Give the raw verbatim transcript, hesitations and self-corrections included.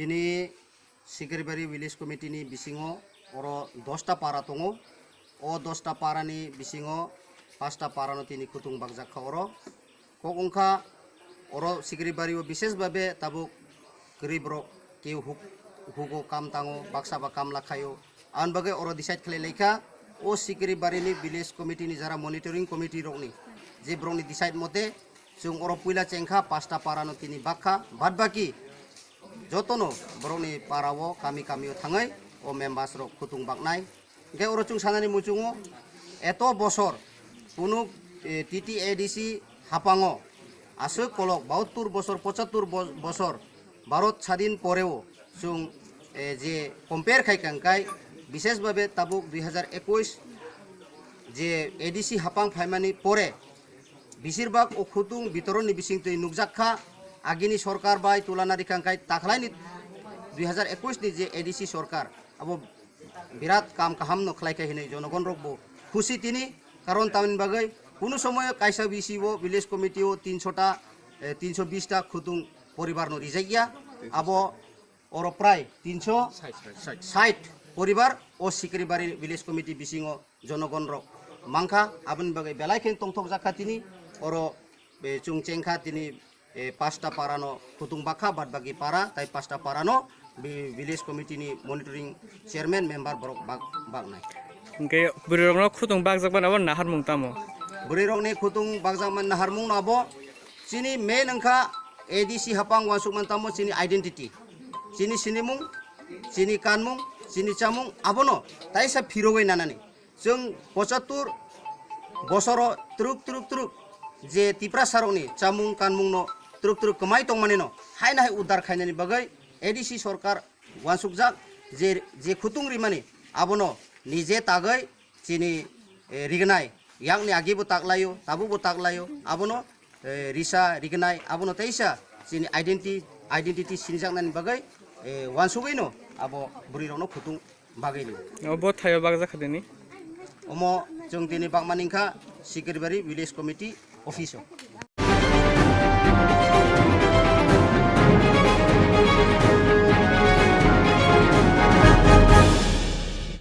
Tini Sikribari Village Committee ni bisingo oro dosta para tongo. O dosta para ni bisingo pasta para no tini khutung bakjak kha oro. Kok wngkha oro Sikribari o bishesh babe tabuk kwrwi borok keu huk-, hugo kam tango, baksa ba kam lakhaio. Aboni bagwi oro decide khlai laikha o Sikribari ni Village Committee ni jara monitoring committee rokni je borokni decide mote chwng oro puila chengkha pasta para no tini bakha, bad baki jotono borokni para o kami kami o thangwi o members rok khutung baknai. Hingke oro chwng sanani muchungo eto bosor kunu, eh, T T A D C hapango aswk kolok bahattur bosor, pochattur bo-, bosor Bharat sadin poreo chwng, eh, je compare khai kangkai, bishesh babe tabuk dui hazar ekush je A D C hapang phaimani pore besirbak o khutung bitoronni bisingtwi nukjak kha. Agini sorkar bai tulana rikha kangkai takhlaini dui hazar ekush ni je A D C sorkar abo birat kam kaham no khlai kha hinwi jonogon rok bo khusi tini, karon tamni bagwi kunu somoyo kaisa B C O village committee o tinso ta, eh, tinso bis ta khutung poribar no rijak ya, abo oro prai tinso sait poribar o Sikribari village committee bisingo jonogon rok mankha, aboni bagwi belai khe tongthok jakha tini oro, eh, chwng chengkha tini eh, pasta para no khutung bakha, bad baki para, tai pasta para no vi-, village committee ni monitoring chairman member borok bak, baknai. Hingke bwrwi rok no khutung bakjak mani abo naharmung tamo? Bwrwi rok ni khutung bakjak mani naharmung no abo chini main wngkha A D C hapang uansuk man tamo chini identity, chini sinimung, chini kanmung, chini chamung abono taisa phirogwi nanani. Chwng pochattur bosoro twrwk twrwk twrwk je Tiprasarokni chamung kanmungno twrwk twrwk kwmai tongmanino haino hai uddar khainani bagwi A D C sorkar uansukjak je, je khutung rimani abono nije tagwi chini, eh, rignai yakni agibo taklaio, tabukbo taklaio, abono, eh, risa rignai abono teisa chini identi-, identity sinijaknani bagwi, eh, uansugwino abo bwrwirokno khutung bagwi rw. Obo thaio bakjak kha dini? Omo chwng tini bakmani wngkha Sikribari Village Committee office o.